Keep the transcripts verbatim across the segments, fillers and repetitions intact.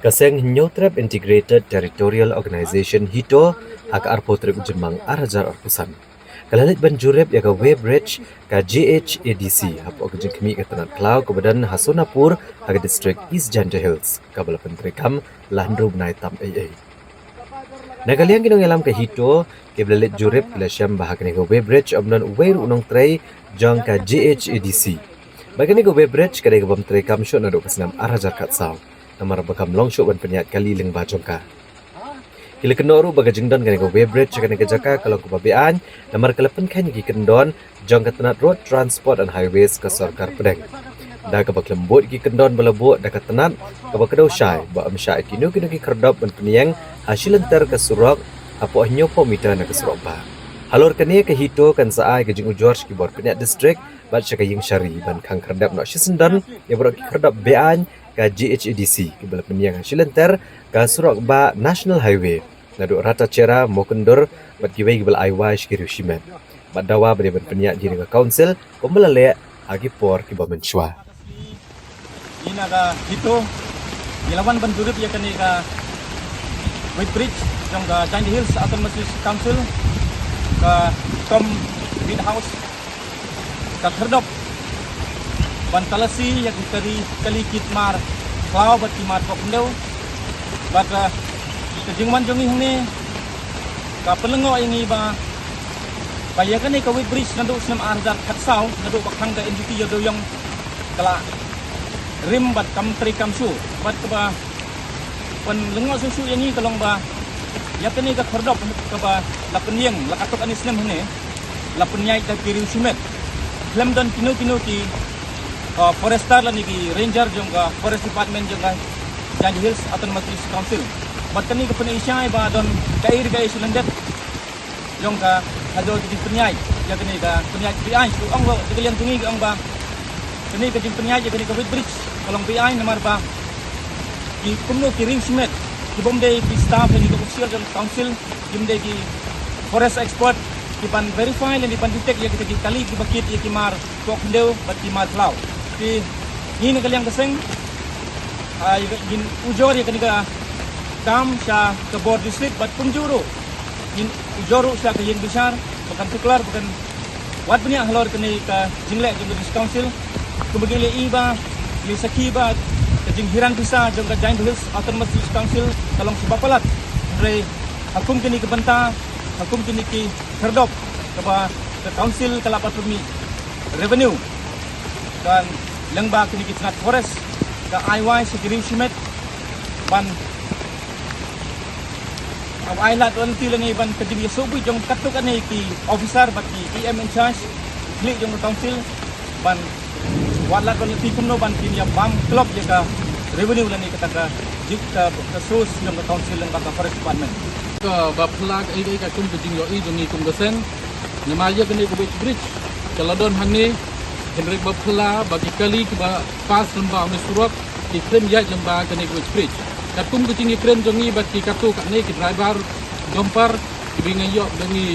Ka seng Hynñiewtrep Integrated Territorial Organization HITO ha ka arphew tarik u Jymmang ar hajar arphew san ka la leit ban jurip ïa ka weighbridge ka J H A D C hapoh ka jingkhmih ka tnat khlaw kaba don ha Sonapur ha ka district East Jaintia Hills, kaba la pyntreikam la hynriew bnai tam eiei. Na ka liang ki nongïalam ka HITO, kiba la leit jurip ki la shem ba ha kane ka weighbridge ym don uwei ruh u nongtrei jong ka J H A D C. Bad kane ka weighbridge ka dei kaba ym treikam shuh naduh ka snem ar hajar khatsaw, namar ba kam long shuh ban pynïaid kali lyngba jong ka. Ki la kynnoh ruh ba ka jingdon kane ka weighbridge ha kane ka jaka ka long kaba beaiñ, namar ka la pynkheiñ ïa ki kyndon jong ka tnat Road Transport and Highways ka sorkar pdeng, da kaba khlem bud ïa ki kyndon ba la buh da ka tnat, kaba kdew shai ba ym shah ïa kino kino ki khyrdop ban pynïeng ha shilynter ka surok hapoh hynñiewphew mitar na ka surok bah. Halor kane ka HITO kan sa ai ka jingujor sha ki bor pynïaid district bad sha ka ïing shari ban khang khyrdep noh shisyndon ïa baroh ki khyrdop beaiñ ka J H A D C kiba la pynïeng ha shilynter ka surok bah National Highway naduh Rattachera, Mawkyndur bad kiwei kiba la ai wai sha ki riew shimet, bad dawa ba dei ban pynïaid hi da ka council kumba la leh ha ki por kiba mynshuwa. Ngi na ka HITO ngi la wan ban jurip ïa kane ka weighbridge jong ka Jaintia Hills Autonomous District Council, ka Tom Whitehouse, ka khyrdop ban talasi ïa ki kali, kali kit mar khlaw bad ki mar pokyndew. Bad, eh, ka jingwan jong ngi hangne ka pynlyngngoh ïa ngi ba, ba ïa kane ka weighbridge naduh snem ar hajar khatsaw, naduh ba khang ka N G T Ïewdewiong ka la rim bad kam treikam shuh, bad kaba pynlyngngoh shuh shuh ïa ngi ka long ba ïa kane ka khyrdop kaba la pynïeng la katto katne snem hangne la pynïaid da ki riew shimet. Khlem don kino kino ki, uh, forester lane ki ranger jong ka Forest Department jong ka Jaintia Hills Autonomous District Council. Bad kane ka pynshai ba don kaei re kaei shi lyndet jong ka, haduh ki jingpynïaid ïa kane ka pynïaid beaiñ. Ki ong ba, da ka liang jong ngi ki ong ba kane ka jingpynïaid ïa kane ka weighbridge ka long beaiñ namar ba ki kumno ki riew shimet, ki bym dei ki staff lane ki official jong ka council, kim dei ki forest expert, ki ban verify lane ban detect ïa kita ki kali kiba kit ïa ki mar pokyndew bad ki mar khlaw. Te ngi na ka liang ka seng, ah, ïa ka, ngin ujor ïa kane ka kam sha ka bor district bad kumjuh ruh ngin ujor ruh sha ka ïing bishar ba kan tuklar, ba kan wad bniah halor kane ka jingleh jong ka District Council. Kumba ngi la ïohi ba, ngi sakhi ba ka jinghiran pisa jong ka Jaintia Hills Autonomous District Council ka long kaba palat. Hynrei ha kum kine ki bynta, ha kum kine ki khyrdop kaba ka council ka la pynmih revenue, ka lyngba kine ki tnat forest ka ai wai sha ki riew shimet ban, ka ai lad lynti lane ban ka jingïasohbuit jong katto katne ki officer bad ki E M in charge, ki khlieh jong ka council ban wad lad lynti kumno ban kin ïa bam klop ïa ka revenue lane kata ka jing ka, ka source jong ka council lyngba ka forest department. Kaba phylla kaei kaei katkum ka jingïohi jong ngi kum ka seng. Namar ïa kane ka weighbridge ka la don hangne, hynrei ba phylla ba ki kali kiba pass lyngba une u surok ki khlem ïaid lyngba kane ka weighbridge. Katkum ka jingïakren jong ngi bad ki katto katne ki driver dumper kiba ngi ïoh, ba ngi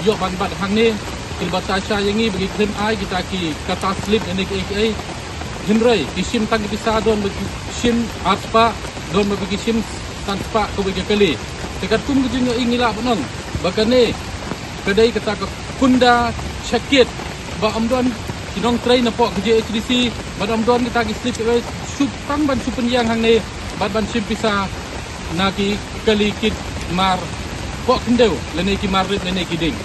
ïoh ban bat hangne, ki la batai sha ïa ngi ba ki khlem ai kita ki kata slip lane kiei kiei. Hynrei ki shim tang ki pisa, don ba ki shim ar spah, don ba ki shim san spah kawei ka kali. Te katkum ka jingïohi ngi lah ban ong ba kane ka dei kata ka kunda shakit ba ym don ki nongtrei napoh ka J H A D C, bad ym don kita ki slip kiba shu tang ban shu pynïeng hangne bad ban shim pisa na ki kali kit mar pokyndew lane ki mar rit lane ki dieng.